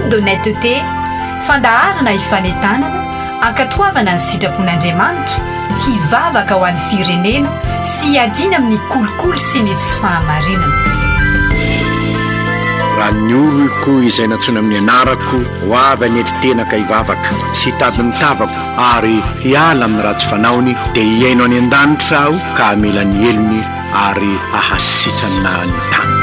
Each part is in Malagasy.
Trône d'honnêteté, fandaharana hifanentanana, hankatoavana ny sitrapon'Andriamanitra, hivavaka ho an'ny firenena sy hiadiana amin'ny kolikoly sy ny tsy fahamarinana. Raha ny oloko izay nantsoina amin'ny anarako ho avy hanetry tena ka hivavaka sy hitady ny tavako ary hiala amin'ny ratsy fanaony, dia hihaino any an-danitra Aho ka hamela ny helony ary hahasitrana ny taniny.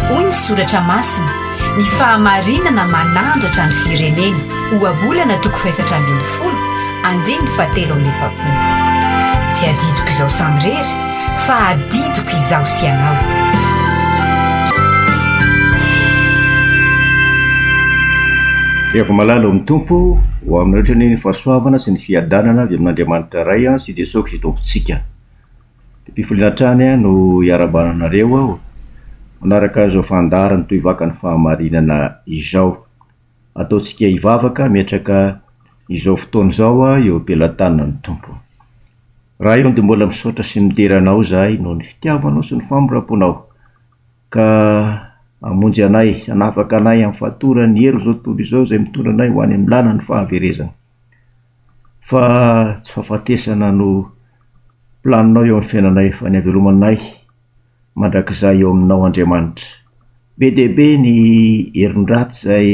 Hoy ny Soratra Masina, Ny fahamarinana manandratra ny firenena. Ohabolana toko fahefatra ambin'ny folo, andininy fahatelo amby efapolo. Tsy adidiko izaho samirery, fa adidiko izaho sy ianao. Ry hava-malala ao amin'ny Tompo, ho aminareo hatrany ny fahasoavana sy ny fiadanana avy amin'Andriamanitra Ray sy Jesoa Kristy Tompontsika. Dia am-pifaliana hatrany no iarahabana anareo aho manaraka izao fandaharana toy vaka ny fahamarinana izao. Ataontsika hivavaka hametraka izao fotoana izao eo am-pelatanan'ny Tompo. Ray ô dia mbola misaotra sy midera Anao izahay noho ny fitiavanao sy ny famindram-ponao ka hamonjy anay, hanafaka anay amin'ny fatoran'ny herin'izao tontolo izao izay mitondra anay ho any amin'ny lalan'ny fahaverezana. Fa tsy fahafatesana no planinao eo amin'ny fiainanay fa ny havelomanay mandrakizay eo aminao Andriamanitra. Be dia be ny herin-dratsy izay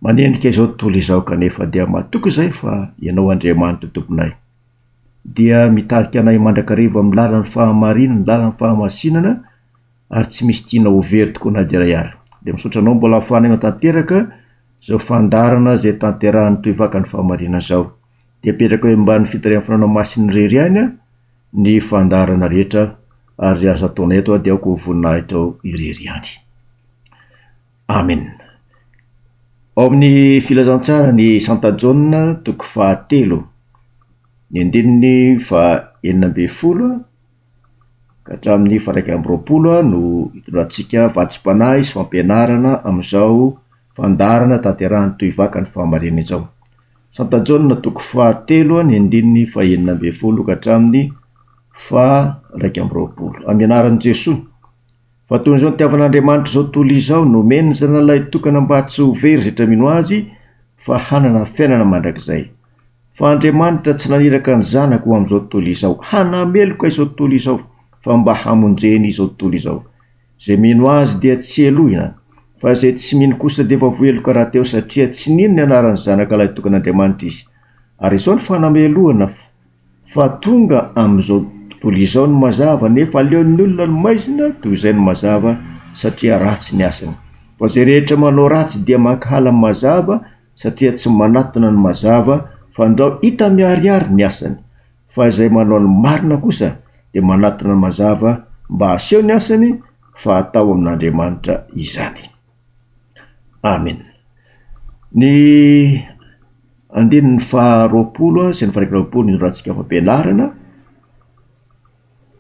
manendrika izao tontolo izao kanefa dia matoky izahay fa Ianao Andriamanitra Tomponay dia mitarika anay mandrakariva amin'ny lalan'ny fahamarinana, lalan'ny fahamasinana ary tsy misy tianao ho very tokoa na dia iray ary. Dia misaotra Anao mbola ahafahanay manatanteraka izao fandaharana izay tanterahan'ny tohivakan'ny fahamarinana izao. Dia apetraka eo ambanin'ny fitarihan'ny Fanahinao Masina irery ihany ny fandaharana rehetra ary izay asa ataonay eto dia aoka ho voninahitrao irery ihany. Amen. Ao amin'ny Filazantsara ny Santa Jaona toko fahatelo, ny andininy faha 16 ka hatramin'ny faha 21 no itondrantsika vatsim-panahy sy fampianarana amin'izao fandaharana tanterahan'ny tohivaka ny fahamarinana izao. Santa Jaona toko fahatelo ny andininy faha 16 ka hatramin'ny faha 21. Amin'ny anaran'i Jesoa. Fa toy izao nitiavan'Andriamanitra izao tontolo izao, nomeny ny Zanany Lahitokana mba tsy ho very izay rehetra mino Azy, fa hanana fiainana mandrakizay. Fa Andriamanitra tsy naniraka ny Zanako ho amin'izao tontolo izao, hanameloka izao tontolo izao, fa mba hamonjeny izao tontolo izao. Izay mino Azy dia tsy helohina, fa izay tsy mino kosa dia efa voaheloka rahateo, satria tsy nino ny anaran'ny Zanaka Lahitokan'Andriamanitra izy. Ary izao ny fanamelohana, Fa tonga amin'izao tontolo izao ny mazava, nefa aleon'ny olona ny maizina toy izay ny mazava, satria ratsy ny asany. Fa izay rehetra manao ratsy dia mankahala ny mazava, satria tsy manatona ny mazava, fandrao hita miharihary ny asany. Fa izay manao ny marina kosa dia manatona ny mazava, mba haseho ny asany, fa atao amin'Andriamanitra izany. Amen. Ny andininy faharoapolo sy ny faha-iraika amby roapolo no izorantsika fampianarana,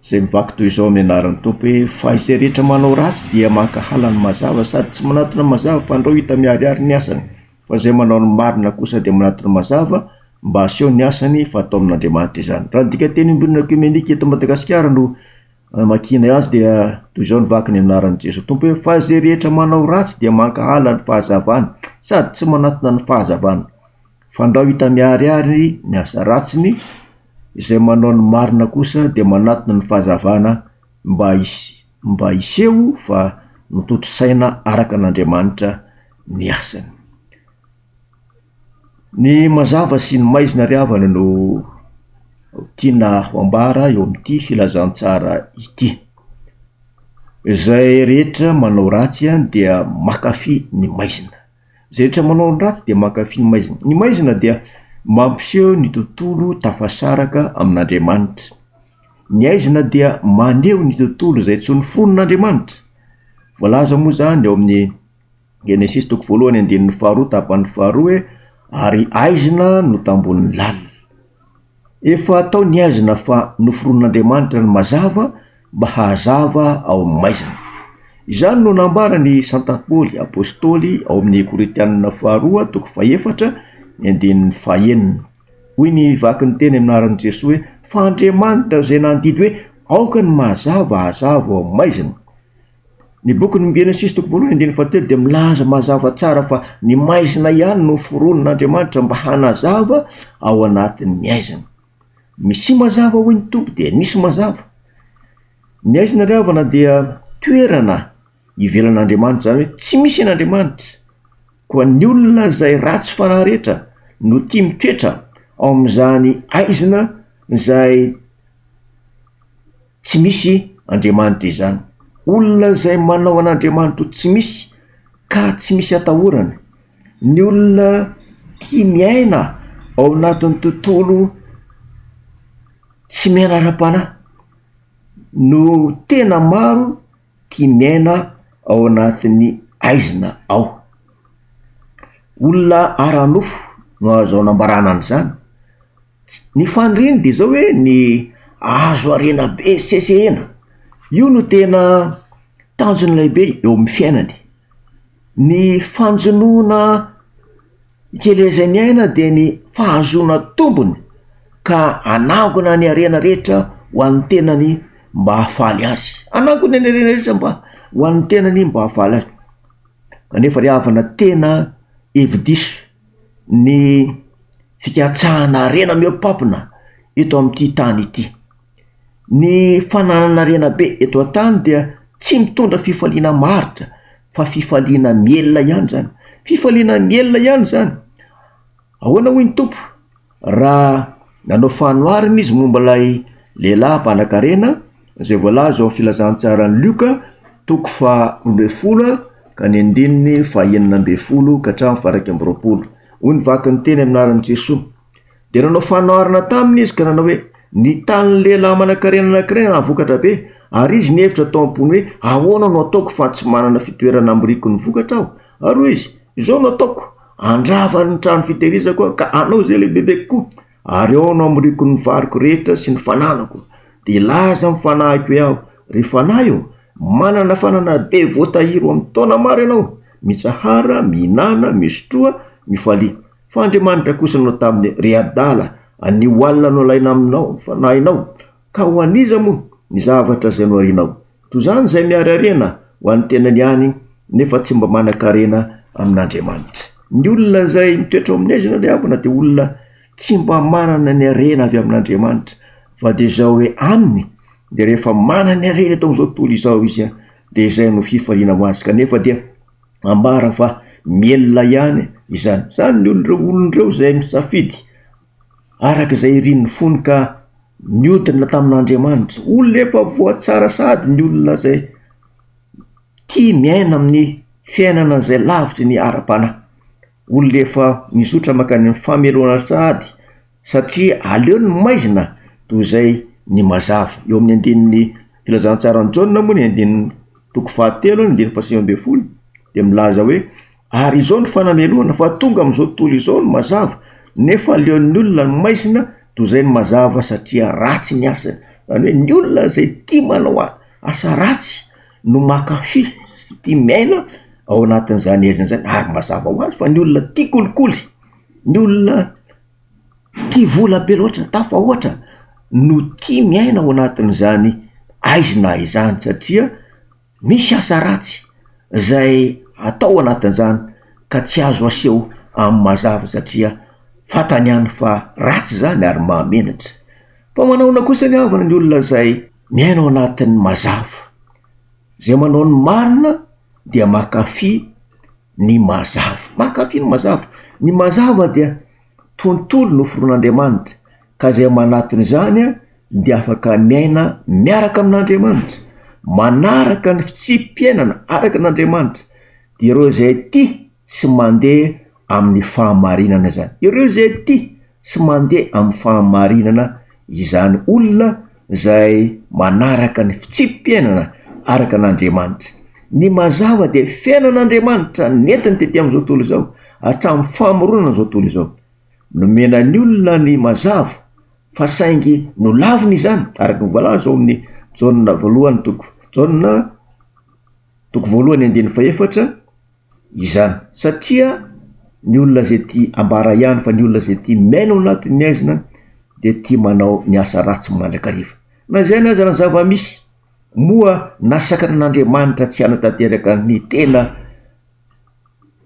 izay mivaky toy izao amin'ny anaran'ny Tompo hoe, fa izay rehetra manao ratsy dia mankahala ny mazava sady tsy manatona ny mazava fandrao hita miharihary ny asany, fa izay manao ny marina kosa dia manatona ny mazava mba haseho ny asany fa atao amin'Andriamanitra izany. Raha ny dikanteny iombonana ekiomenika eto Madagasikara no Amakianay azy dia toy izao ny vaky ny anaran'i Jesoa Tompo hoe, fa izay rehetra manao ratsy dia mankahala ny fahazavana sady tsy manatona ny fahazavana, fandrao hita miharihary ny asa ratsiny, izay manao ny marina kosa dia manatona ny fahazavana mba mba hiseho fa notontosaina araka an'Andriamanitra ny asany. Ny mazava sy ny maizina ry havana no tiana ho ambara eo amin'ity filazantsara ity. Izay rehetra manao ratsy dia mankafy ny maizina. Izay rehetra manao ny ratsy dia mankafy ny maizina. Ny maizina dia mampiseho ny tontolo tafasaraka amin'Andriamanitra. Ny aizina dia maneho ny tontolo izay tsy noforon'Andriamanitra. Voalaza moa izany ao amin'ny Genesisy toko voalohany andininy faharoa tapany faharoa hoe. Ary aizina no tambonin'ny lalina. Efa tao ny aizina fa noforonin'Andriamanitra ny mazava mba hahazava ao amin'ny maizina. Izany no nambaran'i Santa Paoly Apostoly ao amin'ny Korintianina faharoa toko fahefatra ny andininy fahenina. Hoy ny vaky ny teny amin'ny anaran'i Jesoa hoe, Fa Andriamanitra izay nandidy hoe, Aoka ny mazava hazava ao amin'ny maizina. Ny bokin'ny Genesisy toko voalohany andininy fahatelo dia milaza mazava tsara fa ny maizina ihany no foronin'Andriamanitra mba hanazava ao anatin'ny aizina. Misia mazava hoy ny Tompo dia nisy mazava. Ny aizina ry havana dia toerana ivelan'Andriamanitra, izany hoe tsy misy an'Andriamanitra. Koa ny olona izay ratsy fanahy rehetra no tia mitoetra ao amin'izany aizina izay Tsy misy Andriamanitra izany. Olona izay manao an'Andriamanitra ho tsy misy ka tsy misy atahorana. Ny olona tia miaina ao anatin'ny tontolo tsy miaina ara-panahy no tena maro tia miaina ao anatin'ny haizina ao. Olona ara-nofo no azo anambarana an'izany. Ny faniriany dia izao hoe ny hahazo harena be sesehena, io no tena tanjony lehibe eo amin'ny fiainany. Ny fanjonoana ikelezany aina dia ny fahazoana tombony ka hanangona ny harena rehetra ho an'ny tenany mba hahafaly azy, hanangona ny harena rehetra mba ho an'ny tenany mba hahafaly azy. Kanefa ry havana tena hevi-diso ny fikatsahana harena mihoa-pampona eto amin'ity tany ity. Ny fananana harena be eto an-tany dia tsy mitondra fifaliana maharitra fa fifaliana mihelina ihany izany. Fifaliana mihelina ihany izany. Ahoana hoy ny Tompo raha nanao fanoharana izy momba ilay lehilahy mpanankarena izay voalaza ao amin'ny filazantsaran'i Lioka toko faha-12 ka ny andininy faha-16 ka hatramin'ny faha-21. Hoy ny vaky ny teny amin'ny anaran'i Jesoa. Dia nanao fanoharana taminy izy ka nanao hoe, Ny tanin'ny lehilahy manankarena anankiray nahavokatra be, ary izy nihevitra tao am-pony hoe, Ahoana no hataoko fa tsy manana fitoerana hamoriako ny vokatra aho? Ary hoy izy, Izao no hataoko, handrava ny trano fitehirizako aho ka hanao izay lehibebe kokoa, ary ao no hamoriako ny variko rehetra sy ny fananako. Dia hilaza amin'ny fanahiko hoe aho, Ry fanahy ô, manana fananana be voatahiry ho amin'ny taona maro ianao, mitsahara, mihinàna, misotroa, mifalia. Fa Andriamanitra kosa nanao taminy, Ry adala, anio alina no alaina aminao ny fanahinao, ka ho an'iza moa ny zavatra izay noharinao? Toy izany izay mihary harena ho an'ny tenany ihany, nefa tsy mba manan-karena amin'Andriamanitra. Ny olona izay mitoetra ao amin'ny haizina ry havana dia olona tsy mba manana ny harena avy amin'Andriamanitra, fa dia izao hoe aminy dia rehefa manana ny harena eto amin'izao tontolo izao izy dia izay no fifaliana ho azy, kanefa dia ambara fa mihelina ihany izany. Izany ny olona ireo olona ireo izay misafidy araka izay irin'ny fony ka niodina tamin'Andriamanitra. Olona efa voatsara sahady ny olona izay tia miaina amin'ny fiainana izay lavitry ny ara-panahy. Olona efa mizotra mankany amin'ny famelona sahady satria aleo ny maizina toy izay ny mazava. Eo amin'ny andininy filazantsaran'i Jaona moa ny andininy toko fahatelo ny andininy fahasivy ambin'ny folo dia milaza hoe ary izao ny fanamelohana fa tonga amin'izao tontolo izao ny mazava nefa aleon'ny olona ny maizina toy izay ny mazava satria ratsy ny asany. Izany hoe ny olona izay tia manao asa ratsy no mankafy sy tia miaina ao anatin'izany haizina izany ary mazava ho azy fa ny olona tia kolikoly, ny olona tia vola be loatra tafahoatra no tia miaina ao anatin'izany haizina izany satria misy asa ratsy izay atao anatin'izany ka tsy azo aseho amin'ny mazava satria fantany ihany fa ratsy izany ary mahamenatra. Fa manahoana kosa ny havana ny olona izay miaina ao anatin'ny mazava, izay manao ny marina dia mankafy ny mazava, mankafy ny mazava, ny mazava dia tontolo noforon'Andriamanitra ka izay manatona izany dia afaka miaina miaraka amin'Andriamanitra, manaraka ny fitsipi-piainana araka an'Andriamanitra, dia ireo izay tia sy mandeha amin'ny fahamarinana izany, ireo izay tia sy mandeha amin'ny fahamarinana izany olona izay manaraka ny fitsipi-piainana araka an'Andriamanitra. Ny mazava dia fiainan'Andriamanitra nentiny tety amin'izao tontolo izao. hatramin'ny famoronana izao tontolo izao. Nomena ny olona ny mazava fa saingy nolaviny izany araka ny voalaza ao amin'ny Jaona voalohany toko Jaona toko voalohany andininy fahefatra izany satria ny olona izay tia ambara ihany fa ny olona izay tia miaina ao anatin'ny haizina dia tia manao ny asa ratsy mandrakariva. Na izany aza ny zava-misy moa nasakanan'Andriamanitra tsy hanatanteraka ny tena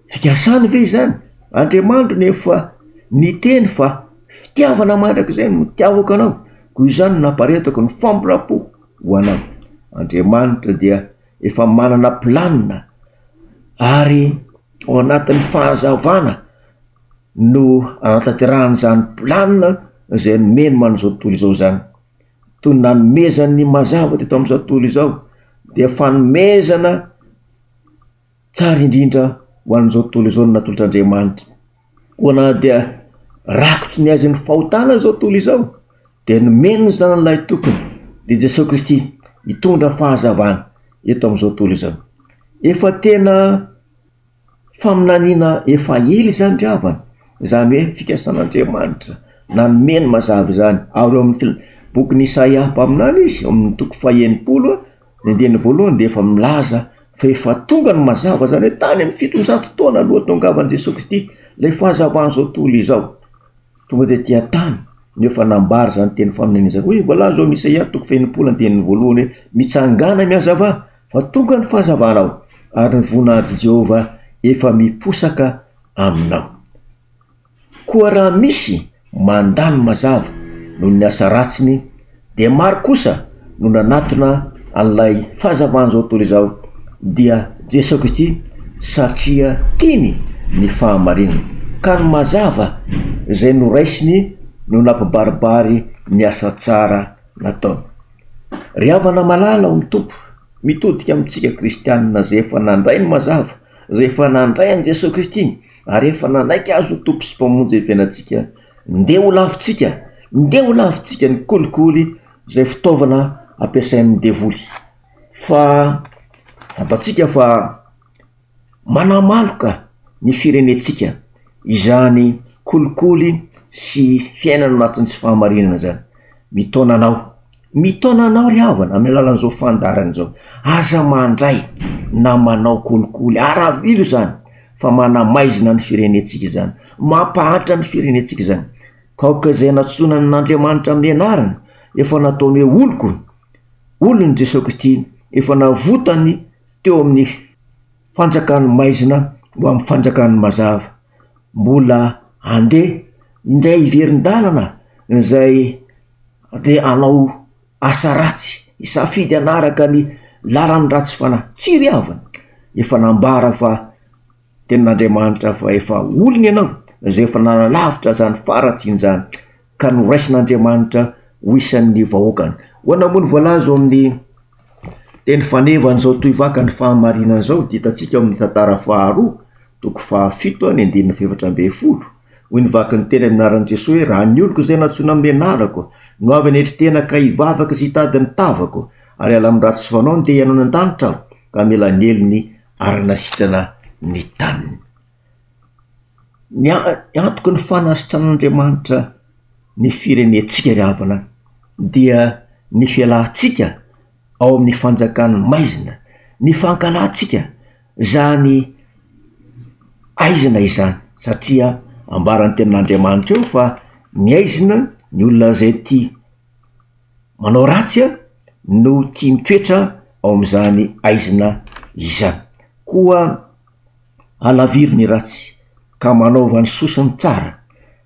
Fikasany ve izany? Andriamanitra no efa niteny fa fitiavana mandrakizay no nitiavako anao, koa izany no namparetako ny famindram-po ho anao. Andriamanitra dia efa manana planina ary ao anatin'ny fahazavana no anatanterahany izany planina izay nomeny ho an'izao tontolo izao izany. Toy ny nanomezany ny mazava teto amin'izao tontolo izao dia fanomezana Tsara indrindra ho an'izao tontolo izao ny natolotr'Andriamanitra. Koa na dia rakotry ny haizin'ny fahotana izao tontolo izao, dia nomeny ny Zanany Lahitokana, dia Jesoa Kristy, hitondra fahazavana eto amin'izao tontolo izao. Efa tena faminaniana efa ela izany ry havana, izany hoe fikasan'Andriamanitra nanome ny mazava izany. Ary ao amin'ny bokin'i Isaia mpaminany izy, ao amin'ny toko faha-enimpolo, Ny andininy voalohany dia efa milaza fa efa tonga ny mazava, izany hoe tany amin'ny 700 taona aloha tongavan'i Jesoa Kristy ilay fahazavan'izao tontolo izao. Tonga tety an-tany no efa nambara izany teny faminaniana izany. Hoy voalaza ao amin'ny Isaia toko faha-60 andininy voalohany hoe mitsangàna mihazava fa tonga ny fahazavanao ary ny voninahitr'i Jehovah efa miposaka aminao. Koa raha misy mandà ny mazava noho ny asa ratsiny, dia maro kosa no nanatona an'ilay fahazavan'izao tontolo izao, dia Jesoa Kristy, satria tiany ny fahamarinana, ka ny mazava izay noraisiny no nampibaribary ny asa tsara nataony. Ry havana malala ao amin'ny Tompo, mitodika amintsika kristianina izay efa nandray ny mazava, izay efa nandray an'i Jesoa Kristy, Ary efa nanaiky Azy ho Tompo sy Mpamonjy ny fiainantsika, ndeha ho lavintsika, ndeha ho lavintsika ny kolikoly izay fitaovana ampiasain'ny devoly. Fa fantatsika fa manamaloka ny firenentsika izany kolikoly sy fiainana anatin'ny tsy fahamarinana izany. Mitaona anao Mitaona anao ry havana amin'ny alalan'izao fandaharana izao, aza mandray na manao kolikoly, aravilo izany fa manamaizina ny firenentsika izany, mampahantra ny firenentsika izany. Ka aoka izay nantsoina an'Andriamanitra amin'ny anarana efa nataony hoe oloko, olon'i Jesoa Kristy efa navotany teo amin'ny fanjakan'ny maizina ho amin'ny fanjakan'ny mazava, mbola handeha indray hiverin-dalana izay dia hanao asa ratsy, hisafidy hanaraka ny lalan'ny ratsy fanahy. Tsia ry havana, efa nambara fa tenin'Andriamanitra fa efa olony ianao izay efa nanalavitra izany faharatsiana izany ka noraisin'Andriamanitra ho isan'ny vahoakany. Ahoana moa no voalaza ao amin'ny teny fanevan'izao tohivaka ny fahamarinana izao? Dia hitantsika ao amin'ny tantara faharoa, toko fahafito, ny andininy fahefatra ambin'ny folo. Hoy ny vaky ny teny amin'ny anaran'i Jesoa hoe, Raha ny oloko izay nantsoina amin'ny anarako, no avy hanetry tena ka hivavaka sy hitady ny tavako, ary hiala amin'ny ratsy fanaony, dia hihaino any an-danitra Aho, ka hamela ny helony ary hanasitrana ny taniny. Ny antoky ny fanasitran'Andriamanitra ny firenentsika ry havana dia ny fialantsika ao amin'ny fanjakan'ny maizina, ny fankahalantsika izany aizina izany satria ambaran'ny tenin'Andriamanitra eo fa ny aizina, ny olona izay tia manao ratsy no tia mitoetra ao amin'izany aizina izany. Koa alaviro ny ratsy ka manaova ny soa sy ny tsara.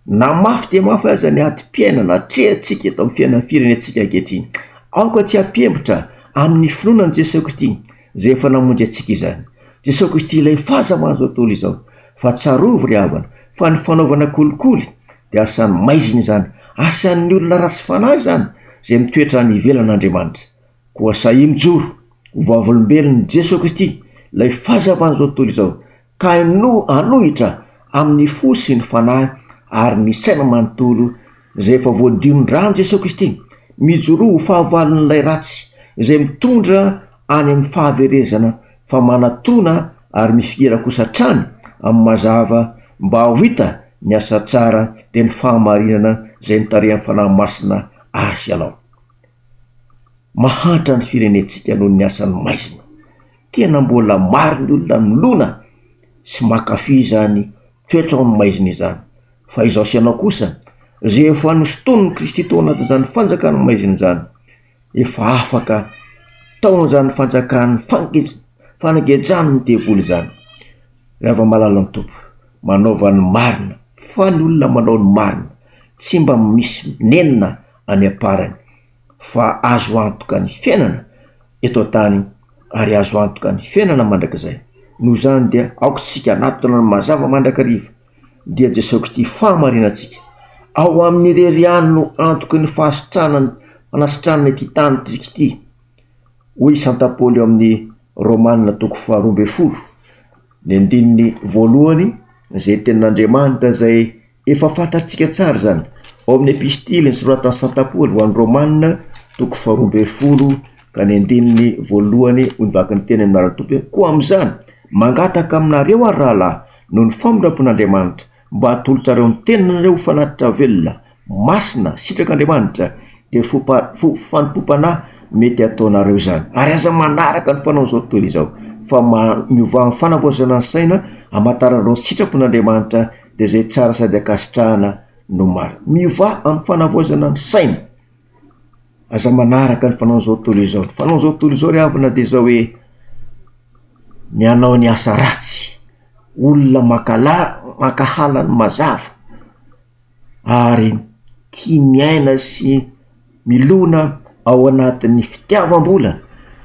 Na mafy dia mafy aza ny adim-piainana atrehantsika eto amin'ny fiainan'ny firenentsika ankehitriny, aoka tsy hampihemotra amin'ny finoana an'i Jesoa Kristy izay efa namonjy antsika izany. Jesoa Kristy ilay fahazavan'izao tontolo izao. Fa tsarovy ry havana fa ny fanaovana kolikoly dia asan'ny maizina izany, asan'ny olona ratsy fanahy izany izay mitoetra any ivelan'Andriamanitra. Koa sahia mijoro ho vavolombelon'i Jesoa Kristy ilay fahazavan'izao tontolo izao ka hanohitra amin'ny fo sy ny fanahy ary ny saina manontolo izay efa voadion'ny ran'i Jesoa Kristy. Mijoroa ho fahavalon'ilay ratsy izay mitondra any amin'ny fahaverezana fa manatona ary mifikira kosa hatrany amin'ny mazava. mba ho hita ny asa tsara dia ny fahamarinana izay nitarihan'ny Fanahy Masina azy ianao. Mahantra ny firenentsika noho ny asan'ny maizina. Tena mbola maro ny olona milona sy mankafy izany toetra ao amin'ny maizina izany. Fa izaho sy ianao kosa, izay efa nosintonin'i Kristy tao anatin'izany fanjakan'ny maizina izany, efa afaka tao amin'izany fanjakan'ny fanagejan'ny devoly izany. Ry hava-malala ny Tompo, manaova ny marina, fa ny olona manao ny marina tsy mba misy nenina any am-parany, fa azo antoka ny fiainana eto an-tany ary azo antoka ny fiainana mandrakizay. Noho izany dia aoka isika hanatona ny mazava mandrakariva, dia Jesoa Kristy fahamarinantsika. Ao Aminy irery ihany no antoky ny fahasitranana, fanasitranana ity tanintsika ity. Hoy i Santa Paoly ao amin'ny Romana toko faharoa ambin'ny folo, ny andininy voalohany, izay tenin'Andriamanitra izay Efa fantatsika tsara izany. Ao amin'ny epistily nosoratan'i Santa Paoly ho an'ny Romana, toko faharoa ambin'ny folo ka ny andininy voalohany, hoy ny vaky ny teny amin'ny anaran'ny Tompo hoe, Koa amin'izany, mangataka aminareo aho, ry rahalahy, noho ny famindram-pon'Andriamanitra, mba hatolotrareo ny tenanareo ho fanatitra velona, masina, sitrak'Andriamanitra, dia fo fanompoam-panahy mety hataonareo izany. Ary aza manaraka ny fanaon'izao tontolo izao, fa miovà amin'ny fanavaozana ny saina, hamantaranareo ny sitrapon'Andriamanitra, dia izay tsara sady ankasitrahana no marina. Miovà amin'ny fanavaozana ny saina. Aza manaraka ny fanaon'izao tontolo izao. Ny fanaon'izao tontolo izao ry havana dia izao hoe, ny hanao ny asa ratsy, olona mankala- mankahala ny mazava, ary tia miaina sy milona ao anatin'ny fitiavam-bola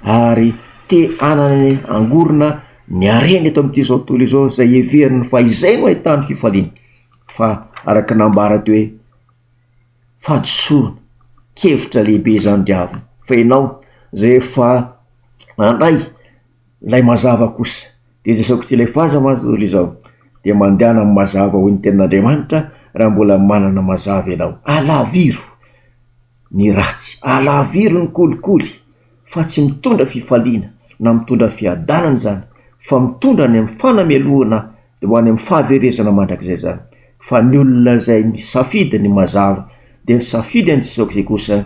ary te hanana ny angorona ny harena eto amin'ity izao tontolo izao izay heveriny fa izay no ahitany fifaliana fa araka ny nambara teo hoe fahadisoana, kevitra lehibe izany ry havana fa ianao izay efa nandray Ilay mazava kosa, dia Jesoa Kristy ilay fahazavan'izao izao, dia mandehana amin'ny mazava hoy ny tenin'Andriamanitra raha mbola manana mazava ianao. Alaviro ny ratsy, alaviro ny kolikoly fa tsy mitondra fifaliana na mitondra fiadanana izany fa mitondra any amin'ny fanamelohana dia ho any amin'ny fahaverezana mandrakizay izany. Fa ny olona izay misafidy ny mazava dia misafidy an'i Jesoa Kristy kosa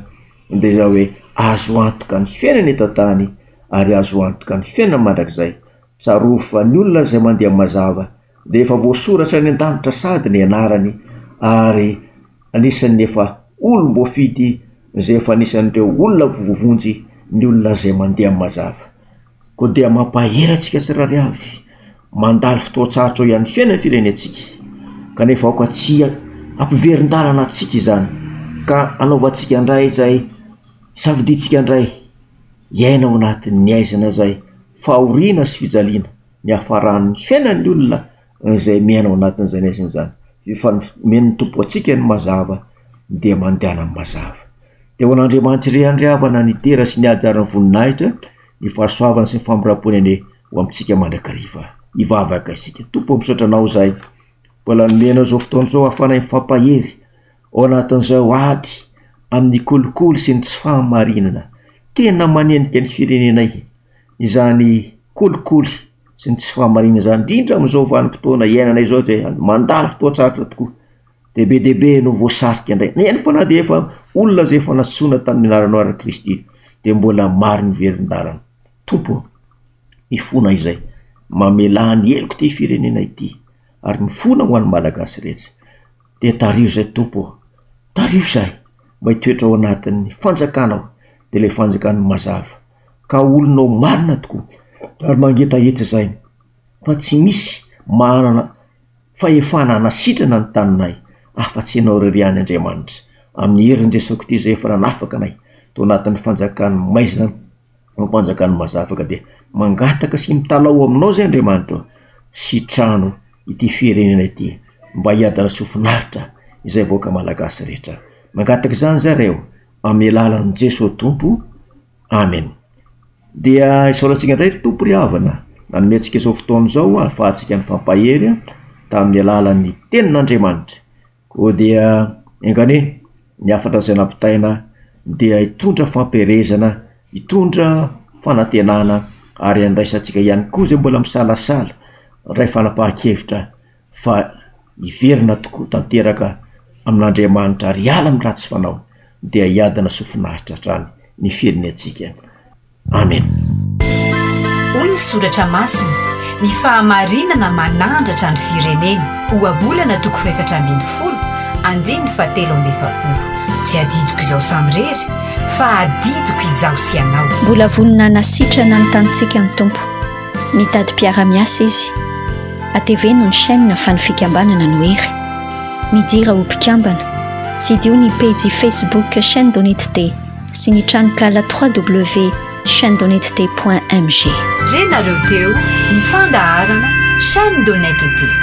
dia izao hoe azo antoka ny fiainana eto an-tany ary azo antoka ny fiainana mandrakizay. Tsarovy fa ny olona izay mandeha mazava dia efa voasoratra any an-danitra sady ny anarany ary anisan'ny efa olom-boafidy izay efa anisan'ireo olona voavonjy ny olona izay mandeha mazava. Koa dia mampahery antsika tsirairay avy mandalo fotoan-tsarotra eo ihany fiainan'ny firenentsika kanefa aoka tsy hampiverin-dalana antsika izany ka hanaovantsika indray izay safidintsika indray hiaina ao anatin'ny haizina izay fahoriana sy fijaliana niafaran'ny fiainan'ny olona izay miaina ao anatin'izany haizina izany. Efa nomen'ny Tompo antsika ny mazava dia mandehana amin'ny mazava. Dia ho an'Andriamanitra irery ihany ry havana ny dera sy ny haja ary ny voninahitra, ny fahasoavana sy ny famindram-pony anie ho amintsika mandrakariva. Hivavaka isika. Tompo ô misaotra Anao izahay mbola nomenao izao fotoana izao ahafahanay mifampahery ao anatin'izao ady amin'ny kolikoly sy ny tsy fahamarinana tena manenika ny firenenay izany kolikoly sy ny tsy fahamarinana izany, indrindra amin'izao vanim-potoana iainana izao izay mandalo fotoan-tsarotra tokoa dia be dia be no voasarika indray, eny fa na dia efa olona izay efa nantsoina tamin'ny anaranao ary Kristy dia mbola maro ny verin-dalana. Tompo ô, mifona izay, mamelà ny helok'ity firenena ity ary mifona ho an'ny Malagasy rehetra. Dia tariho izay Tompo ô, tariho izahay mba hitoetra ao anatin'ny fanjakanao, dia ilay fanjakan'ny mazava, ka olonao marina tokoa ary mangetaheta izahay fa tsy misy manana fahefana hanasitrana ny taninay afa-tsy Ianao irery ihany Andriamanitra, amin'ny herin'i Jesoa Kristy izay efa nanafaka anay tao anatin'ny fanjakan'ny maizina ho mpanjakan'ny mazava ka dia mangataka sy mitalaho aminao izay Andriamanitra ô, sitrano ity firenena ity mba hiadana sy ho finaritra izay vahoaka malagasy rehetra. Mangataka izany zareo amin'ny alalan'i Jesoa Tompo. Amen. Dia isaorantsika indray ry Tompo ry havana nanome antsika izao fotoana izao ahafahantsika nifampahery tamin'ny alalan'ny tenin'Andriamanitra. Koa dia enga anie ny hafatra izay nampitaina dia hitondra fampiherezana, hitondra fanantenana ary handraisantsika ihany koa izay mbola misalasala handray fanapahan-kevitra fa. hiverina tokoa tanteraka amin'Andriamanitra ary hiala amin'ny ratsy fanao dia hiadana sy ho finaritra hatrany ny firenentsika. Amen. Hoy ny Soratra Masina, Ny fahamarinana manandratra ny firenena. Ohabolana toko fahefatra ambin'ny folo, andininy fahatelo amby efapolo. Tsy adidiko izaho samirery, fa adidiko izaho sy ianao. Mbola vonona hanasitrana ny tanintsika ny Tompo. Mitady mpiara-miasa Izy. Ateveno ny chaîne fa ny fikambanana no hery. Midira ho mpikambana. Tsidiho ny pejy Facebook Chaîne d'Honnêteté sy ny tranonkala www.chaînedhonnêteté.mg. Renareo teo ny fandaharana Chaîne d'Honnêteté.